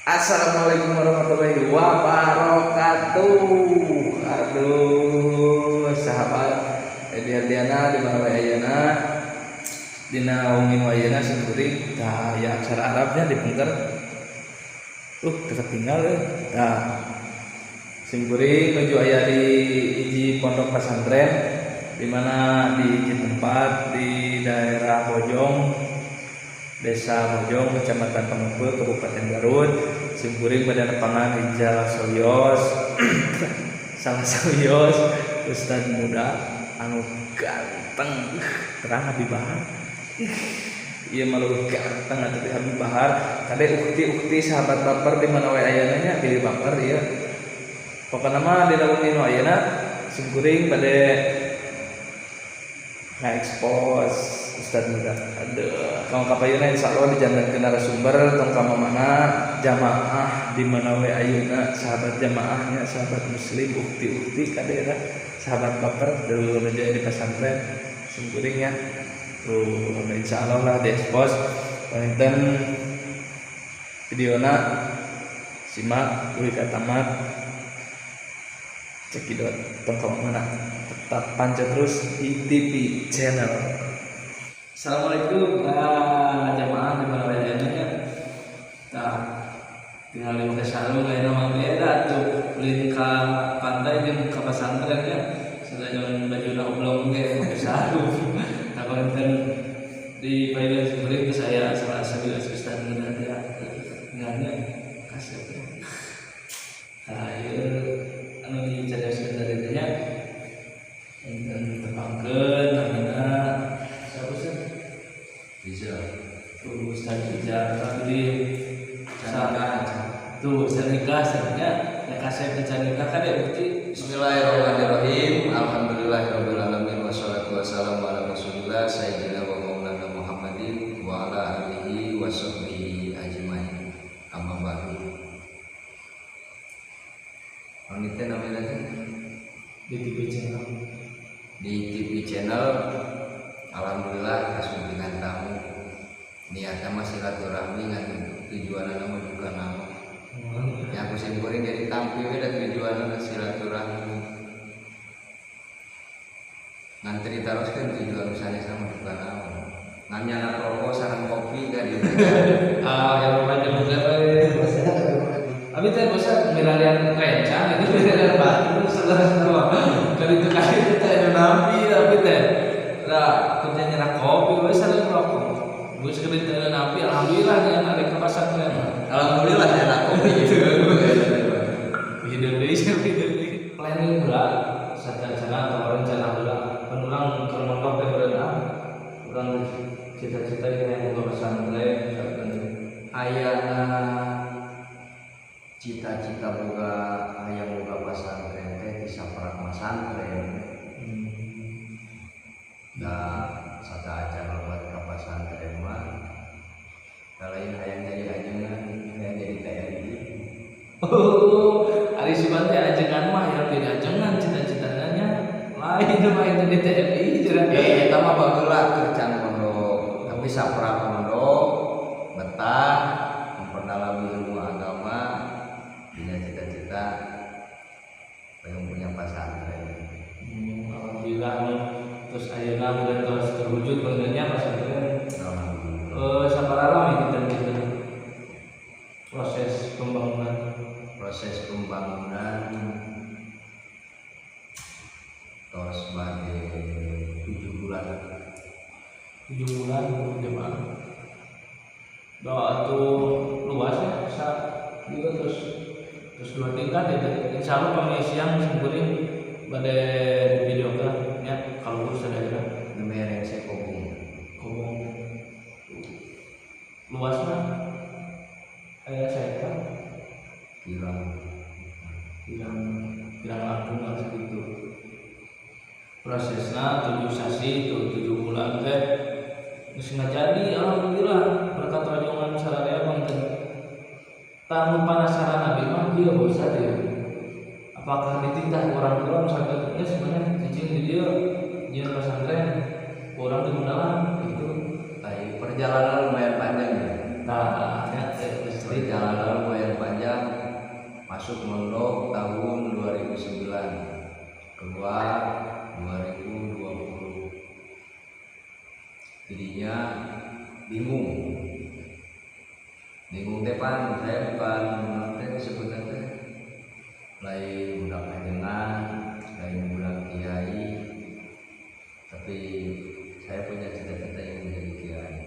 Assalamualaikum warahmatullahi wabarakatuh. Aduh, sahabat Edi Ardiana di mana wae ayeuna, dina wengi nu ayeuna simkuring tah aya aksara Arabnya di pengker. Teu tinggal euy. Tah, simkuring nuju aya di hiji pondok pesantren, di mana di hiji tempat di daerah Bojong, Desa Bojong, Kecamatan Pameungpeuk, Kabupaten Garut. Simkuring bade nepangan hiji sawios, salah sawios ustad muda anu ganteng, terang Habib Bahar. Ieu mah leuwih ganteng atuh ti Habib Bahar. Kade ukti-ukti sahabat baper di mana wae ayana nya, bilih baper ieu. Pokona mah dina wengi nu ayeuna simkuring bade ngaekspos ustad muda. Aduh, tong kapayuna insyaallah dijantenkeun narasumber. Tong ka mana, jamaah di mana we ayeuna, sahabat jamaahnya, sahabat muslim, ukti-ukti kade sahabat baper dulu nuju di pesantren simkuring ya. Tuh, insyaallah lah diekspos. Panginten videona simak dugi ka tamat. Cekidot, tong ka mana, tetap pantau terus di TV channel. Assalamualaikum. Nah, jamaah di mana wae ayeuna nya. Tah, tinggal di sarung ayeuna mah beda tuh, ulin ka pantai jeung ka pesantren nya. Sanajan bajuna oblong ge make sarung. Tah, konten di payun simkuring geus aya salah sawios ustad muda teh tinggalnya kasep. Tah, ieu anu dicarioskeun tadi teh nya, enten tepangkeun namina siapa sih? Bisa. Tuh, Ustaz Ijal tadi. Nikah. Tuh, Ustaz nikah sebenarnya ya, kasep can nikah kan ya bukti. Bismillahirrahmanirrahim. Alhamdulillahirabbil alamin wassalatu wassalamu ala Rasulillah sayyidina wa maulana Muhammadin wa ala alihi wa sahbihi ajmain. Amma ba'du. Pamit teh namanya teh di TV channel. Di TV channel, alhamdulillah kasumpingan tamu. Niatnya mah silaturahmi, ngan tujuanna mah bukan nama. Ya, aku simkuring jadi tampil we da tujuanna silaturahmi. Ngan teruskeun tujuan misalnya sama bukan naon. Ngan nyana rokok sareng kopi kan gitu. Ah, yang macam macam. Abi teh bosan milarian rencang itu, milarian batu saudara semua. Kali itu teh anu nampi abi teh. Lah, kerja nyerak kopi we sareng rokok. Gue sekali teh nampi, alhamdulillah nya narik ke pasar. Alhamdulillah nyana kopi gitu. Hidup deui, hidup deui. Planning heula, sacara atau rencana heula. Kan urang keur mondok teh berenang. Urang cita-cita yang boga pesantren misalkan. Ayana cita-cita boga, hayang boga pesantren teh di saprak masantren. Da sateuacan lebet ka pesantren mah lain hayang jadi ajengan, hayang jadi TNI. Oh, ari si teh ajengan mah yang tidak ajengan, cita-citanya lain mah yang jadi TNI cenah. Eh, eta mah baheula keur can mondok, tapi saprak mondok betah memperdalami ilmu agama, punya cita-cita pengen punya pesantren. Alhamdulillah nu terus ayeuna mulai terus terwujud benernya pesantren. Alhamdulillah. Eh, sabaraha lami kita gitu proses pembangunan? Proses pembangunan tos bade 7 bulan. 7 bulan jemaah doa tuh luas ya, sa juga terus terus dua tingkat ya. Insya Allah pengisian simkuring pada videokan ya kalau urus ada ya. Nembe rengse kobong. Kobong luasnya saya Kirang. Kirang kirang langkung lah segitu. Prosesnya 7 sasi itu 7 bulan teh geus jadi, alhamdulillah berkat rojongan sararea. Bang, tamu penasaran abi mah kieu bosa dia, apakah dititah orang-orang sampai ya sebenarnya cicing di dieu nyieun pesantren, urang di lah gitu? Tapi perjalanan lumayan panjang ya. Nah ya, cerita. Perjalanan lumayan. Keluar 2020. Jadinya bingung. Bingung teh pan, saya bukan teh disebutnya teh lain budak ajengan, lain budak kiai, tapi saya punya cita-cita ingin menjadi kiai.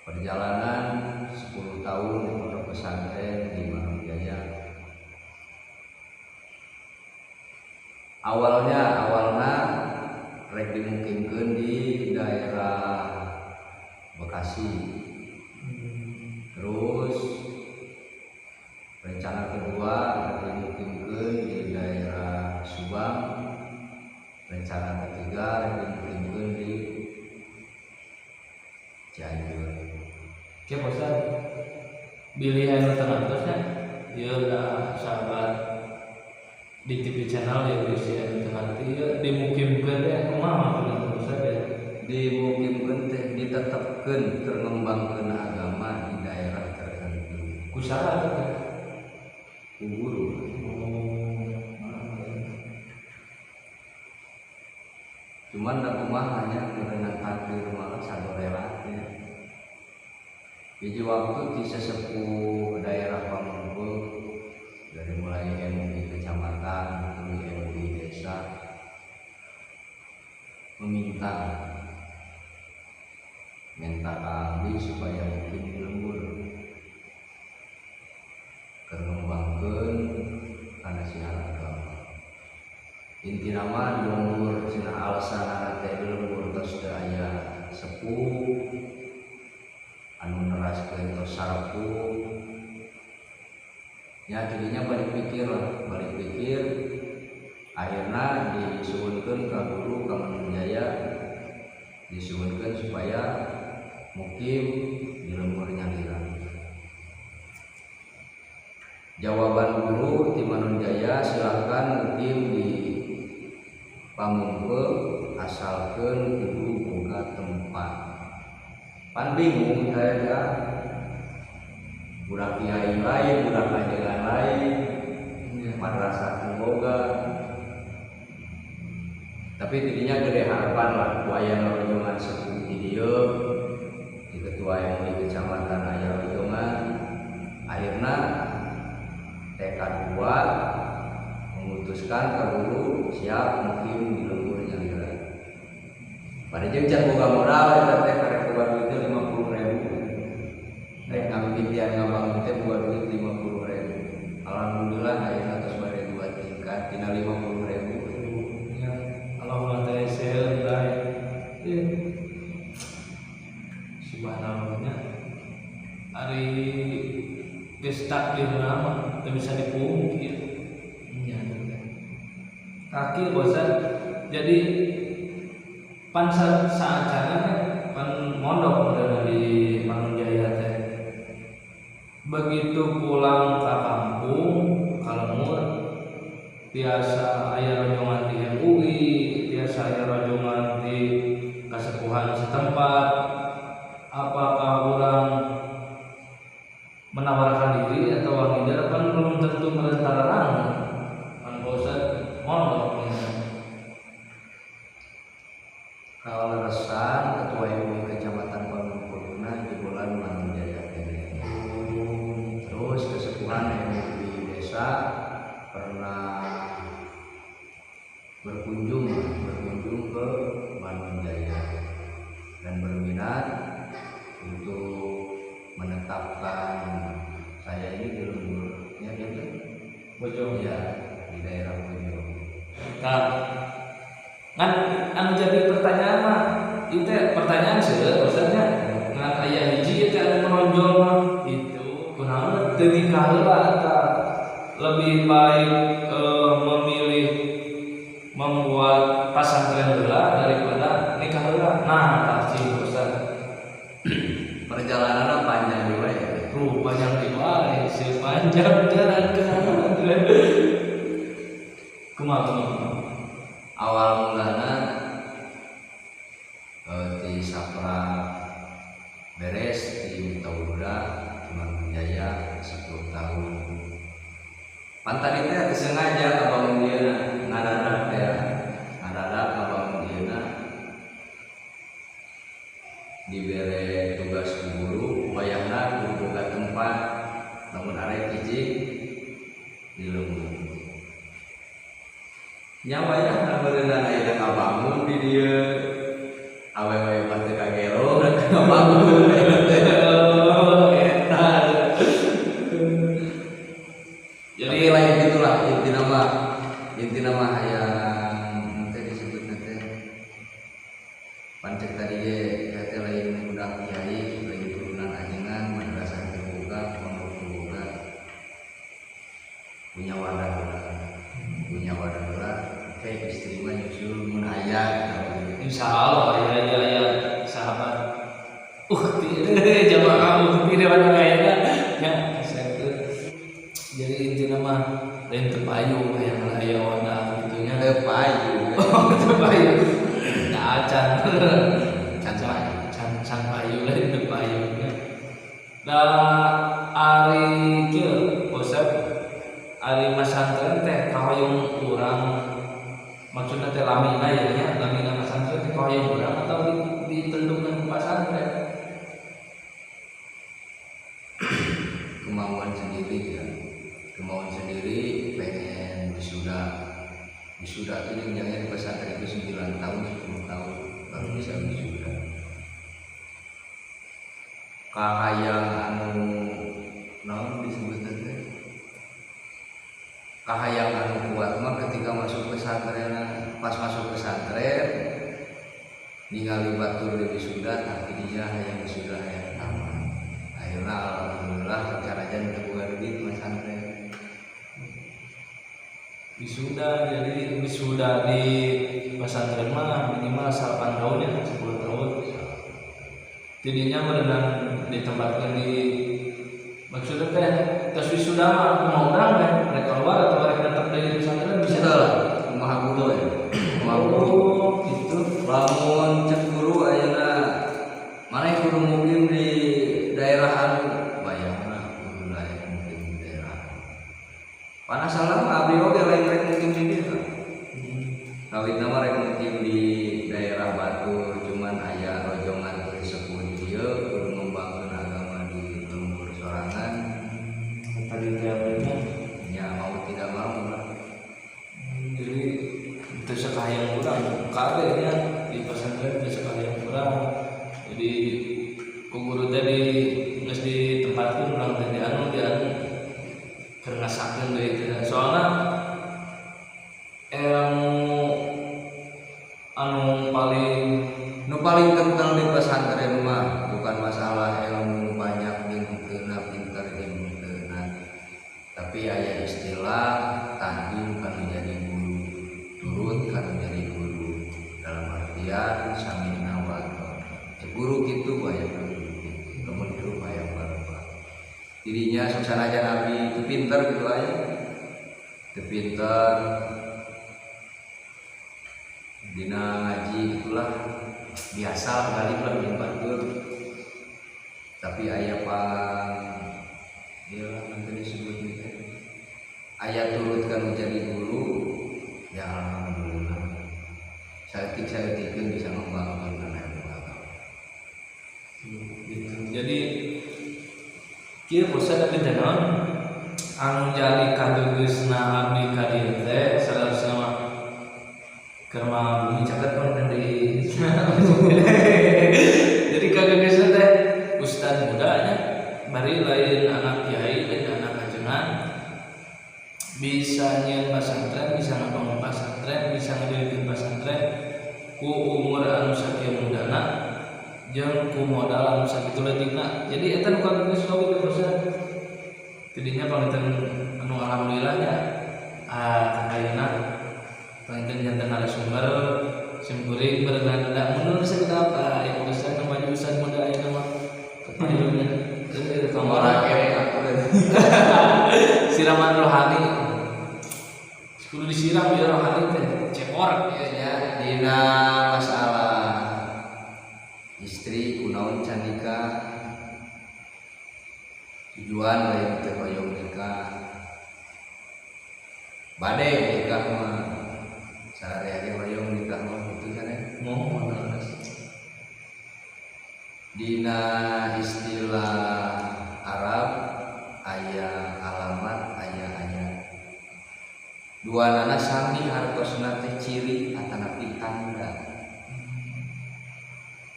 Perjalanan 10 tahun di pondok pesantren di Manonjaya. Awalnya rek dimungkinkan di daerah Bekasi. Terus rencana kedua rek dimungkinkan di daerah Subang. Rencana ketiga rek dimungkinkan di Cianjur. Oke, Ustaz. Bilih anu tengah-tengahnya, ieu udah sahabat di TV channel ya bisi anu tengah ieu dimukimkeun teh kumaha maksudna Ustaz ya? Dimukimkeun teh ditetepkeun keur ngembangkeun agama di daerah tertentu. Ku saha teh? Ku guru. Cuman da kumaha nya meureunan takdir malah sagorela teh. Hiji waktu di sesepuh daerah Pamumpeuh dari mulai MUI kecamatan, MUI MUI desa meminta minta ke abdi supaya mungkin di lembur keur ngembangkeun kana siar agama. Intina mah di lembur cenah alasanana teh di lembur tos teu aya sepuh anu neraskeun tos sarepuh. Ya jadinya balik pikir lah, balik pikir akhirna disuhunkeun ka guru ka Manonjaya, disuhunkeun supaya mukim di lembur nyalira. Jawaban guru di Manonjaya, silahkan mukim di Pamumpeuh asalkeun kudu boga tempat. Pan bingung saya ya, budak kiai lain, budak ajengan lain, madrasah boga. Tapi tidinya gede harapan lah, ku aya rojongan sepuh di dieu, di ketua MUI kecamatan aya rojongan. Akhirna TK 2 memutuskan ke guru siap mukim di lembur nyalira. Pada jeung can boga modal eta teh karek boga duit 50.000. Rek ngamimitian ngabangun teh boga duit 50.000. Alhamdulillah ayeuna tos bade 2 tingkat tina 50.000. Ya, Allahumma ta'ala baik. Subhanallah. Ari geus takdirna mah teu bisa dipungkir. Nya kaki bosan. Jadi pan saacanna pan mondok di Manonjaya teh. Begitu pulang ke kampung ka lembur tiasa aya rojongan di MUI, tiasa aya rojongan di kasepuhan setempat. Apakah orang menawarkan diri atau wangider kan belum tentu merentarang kan bosan mondok ya. Kalau resan ketua MUI kecamatan Pamumpeuh di bulan Manonjaya kene. Terus kesepuhan MUI desa pernah berkunjung ke Manonjaya dan berminat untuk menetapkan saya ini di lemburnya gitu. Bojong ya, di daerah Bojong. Nah, kan anu jadi pertanyaan mah itu pertanyaan sih maksudnya ngan aya hiji teh anu menonjol mah itu kunaon teu nikah heula eta lebih baik memilih membuat pasantren heula daripada nikah heula. Nah, tah sih Ustaz. Perjalanannya panjang juga ya. Panjang juga, sepanjang jalan ke sana. Kumaha Awal mulana di Sapra beres di Mutahuda di Manonjaya 10 tahun. Pan tadi teh sengaja kabangun dia Nyawa ya berenang ayeuna ngabangun di dieu awewe mah teu kagero ngabangun. Oh, eta. Jadi Jadi lain gitulah intina mah hayang teh disebutna teh pancek tadi ge teh lain budak kiai, lain turunan ajengan, madrasah teu boga, pondok teu boga, punya wadah heula, punya wadah heula kayak istri mah nyusul mun aya gitu. Insya Allah ya ya ya sahabat ukti jamaah ukti dewan kayaknya ya saya tuh. Jadi intinya mah lain teu payu hayang aya wadah gitu nya. Teu payu. Oh, teu payu da acan. Can payu. Can can payu, lain teu payu nya. Da ari kieu Bosep, ari masantren teh kahoyong urang, maksudna teh lamina ya nya, lamina masantren teh kahoyong urang atau ditentukan ku pasantren? Kemauan sendiri ya, kemauan sendiri pengen wisuda. Wisuda itu jenjangnya di pesantren itu 9 tahun, 10 tahun baru bisa wisuda. Kahayang anu naon disebutnya teh, kahayang anu kuat mah ketika masuk pesantren. Pas masuk pesantren ningali batur di wisuda, tah dinya hayang wisuda, hayang tamat. Akhirnya alhamdulillah sanajan teu boga duit pesantren. Wisuda, jadi wisuda di pesantren mah minimal 8 tahun ya, 10 tahun. Jadinya merenang ditempatkan di, maksudnya teh tos wisuda mah kumaha urang teh mereka keluar atau mereka tetap di pesantren bisa? Bisa lah, kumaha guru ya, kumaha guru. Oh gitu. Lamun cek guru ayeuna maneh kudu mukim di daerah anu bayangna kudu lain mukim di daerah panas salah abdi oge lain rek mukim di dieu. Kawitna mah rek mukim di daerah Batur, cuman aya rojongan teu sepuh di dieu kudu ngembangkeun agama di lembur sorangan. Tadi teh abdinya ya mau tidak mau lah. Jadi itu sekalian urang kabeh nya di pesantren teu sekalian urang. Jadi ku guru teh di geus ditempatkeun urang teh di anu keur ngasakeun deui teh, soalna ilmu anu paling Nu paling kental di pesantren mah bukan masalah ilmu banyak jeung henteu, pinter jeung henteu, tapi aya istilah ta'lim kan menjadi guru, turut kan menjadi guru, dalam artian sami'na wa ata'na. Cek guru kitu aya guru kitu lamun hirup aya barokah dirinya. Sok sanajan abdi teu pinter gitu aya teu pinter dina ngaji itulah biasa balik lah jeung batur, tapi aya pang ieu lah nanti disebut teh aya turut kan menjadi guru ya alhamdulillah saeutik saeutikeun bisa ngembangkeun kana ilmu agama. Gitu. Jadi kieu bosan tapi teh naon anu jadi kagegeusna abdi ka dieu teh salarasna mah keur mah bumi caket pan di jadi kagegeusna teh ustad muda nya bari lain anak kiai, lain anak ajengan, bisa nyieun pasantren, bisa ngabangun pasantren, bisa ngadirikeun pasantren ku umur anu sakieu mudana jeung ku modal anu sakitu leutikna. Jadi eta nu kagegeus oge teh Ustaz. Tidinya panginten anu alhamdulillah nya kakayuna panginten janten narasumber simkuring berenang mundur sekedap ah ieu Ustaz nu maju, Ustaz muda ayeuna mah kepayunnya Ora kamara kere aku. Siraman rohani kudu disiram biar rohani teh cepor. Iya nya dina masalah istri kunaon can nikah, tujuan lain teu hoyong nikah, bade nikah mah sehari ge hoyong nikah mah gitu kan ya. Mau. Dina istilah Arab aya alamat, aya ayat, dua nana sami hartosna.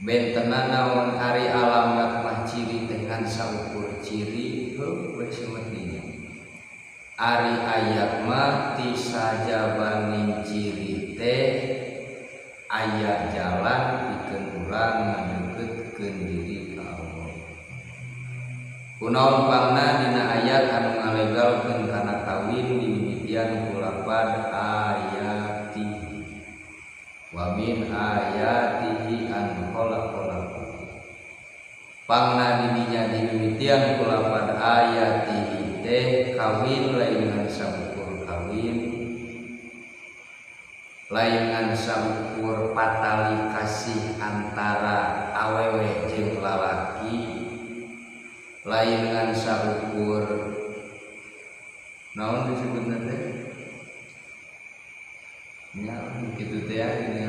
Bentena naon? Ari alamat mah ciri teh ngan saukur ciri heuh we semestinya. Ari ayat mah ti sajabaning ciri teh aya jalan pikeun urang ngadeukeutkeun diri ka Allah. Kunaon pangna dina ayat anu ngalegalkeun kana kawin dimimitian ku lapad ayati? Wa min ayatihi an khalaqalakum. Pangna didinya dimimitian ku lapad ayatihi teh kawin lain ngan saukur kawin, lain ngan saukur patali kasih antara awewe jeung lalaki, lain ngan saukur naon disebutna teh nya kitu teh ya gini.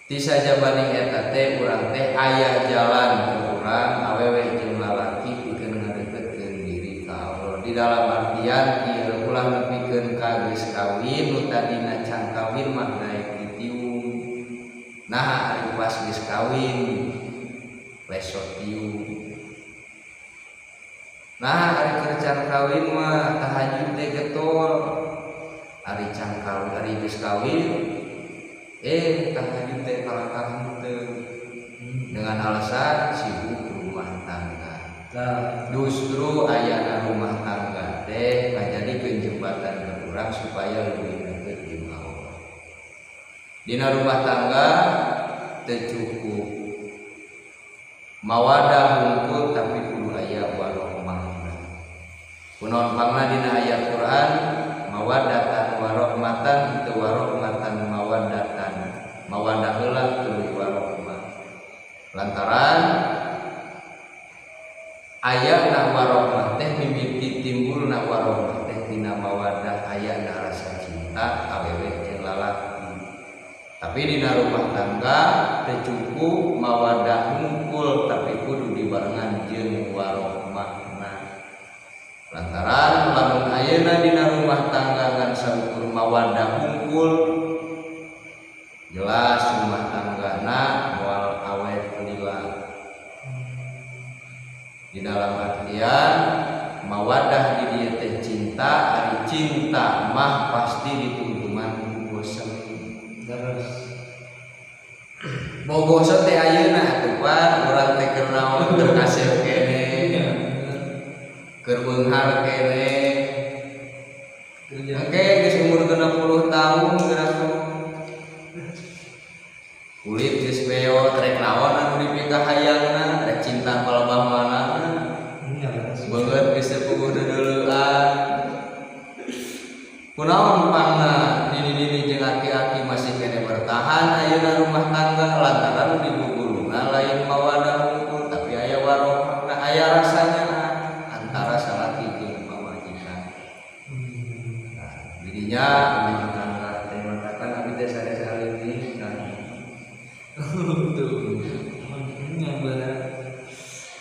Ti sajabaning eta teh urang teh aya jalan urang awewe jeung lalaki pikeun ngadeukeutkeun diri ka Allah. Di dalam artian kieu, ulah nepikeun ka geus kawin. Nu tadina can kawin mah daek ditiung, nah ari pas geus kawin lesot tiung. Nah, ari keur can kawin mah tahajud teh getol, ari can kawin, ari geus kawin tahajud teh kalakah henteu dengan alasan sibuk rumah tangga. Nah, Justru ayana rumah tangga teh ngajadikeun jembatan ke urang supaya lebih deket jeung Allah. Dina rumah tangga teu cukup mawadah hungkul, tapi kudu aya warohmah. Kunaon pangna dina ayat Quran mawaddatan warohmatan teu warohmatan mawaddatan, mawaddah heula tuluy warohmah? Lantaran ayana warohmah teh mimiti timbulna warohmah teh tina mawaddah, ayana rasa cinta awewe jeung lalaki. Tapi dina rumah tangga teu cukup mawaddah hungkul, tapi kudu dibarengan jeung warohmahna. Lantaran lamun ayeuna dina rumah tangga ngan saukur mawaddah hungkul, jelas rumah tanggana moal awet lila. Di dalam artian mawaddah di dieu teh cinta, ari cinta mah pasti ditungtungan ku bosen. Terus. Bogoso teh ayeuna atuh pan urang teh keur naon, keur kasep keneh, keur beunghar keneh. Kerja. Engke geus umur 60 tahun geura kulit geus beot, rek naon anu dipikahayangna, rek cinta palebah manana? Iya, terus. Beungeut geus teu puguh deudeulean. Kunaon pangna nini-nini jeung aki-aki masih keneh bertahan ayeuna rumah tangga? Lantaran dibuguluna lain mawadah hungkul, tapi aya warohmahna, aya rasanya antara salaki jeung pamajikan. Nah, didinya rumah tangga teh matakan abdi teh sanes alim kan. Tuh. Makanya berat.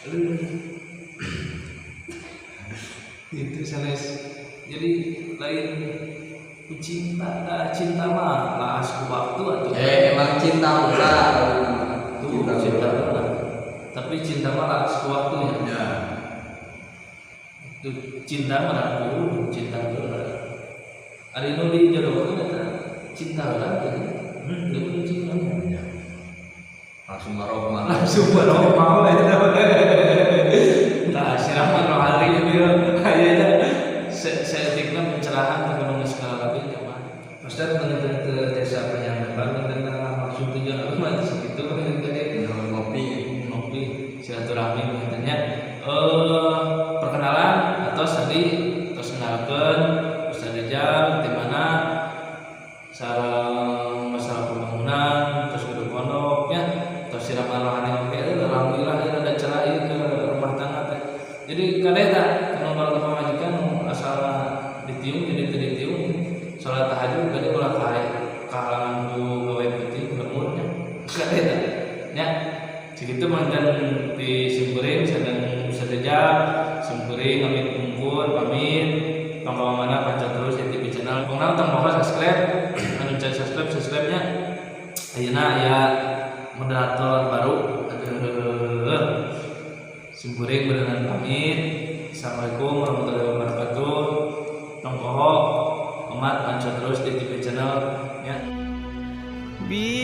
Aduh. Itu sanes. Jadi lain ku cinta, dah cinta mah laas ku waktu atau Emang cinta ulah. Tuh cinta mah. Tapi cinta mah laas ku waktu ya. Ya. Itu cinta mah aku cinta heula. Ari nu dijodohkeun eta cinta heula teh. Itu kudu cinta. Ya. Langsung warohmah. Langsung warohmah eta. Nah, siraman rohani ieu ayeuna saeutikna pencerahan teh kudu geus lagi nyaman. Ustaz menenten ke desa penyanggapan menenten maksud tujuan aku mah segitu menenten tadi. Ngopi. Ngopi silaturahmi mentennya, perkenalan atau tadi terus kenalkeun Ustaz Rijal di mana sareng masalah pembangunan terus kudu pondoknya terus siraman rohani oke. Alhamdulillah ya ada celah ieu ke rumah tangga teh. Jadi kade tah nu baru pamajikan nu asal ditiung jadi teu ditiung salat tahajud kade ulah kae kahalangan ku gawe penting lemurnya kade tah nya. Segitu mantan di simkuring sedang Ustaz Rijal, simkuring amit pungkur pamit, tong ka mana, pantau terus di TV channel. Pokoknya tong poho subscribe, anu can subscribe, subscribe nya. Ayeuna aya moderator baru. Aduh, simkuring berenang pamit. Assalamualaikum warahmatullahi wabarakatuh. Tong poho, omat lanjut terus di TV channel ya. Bila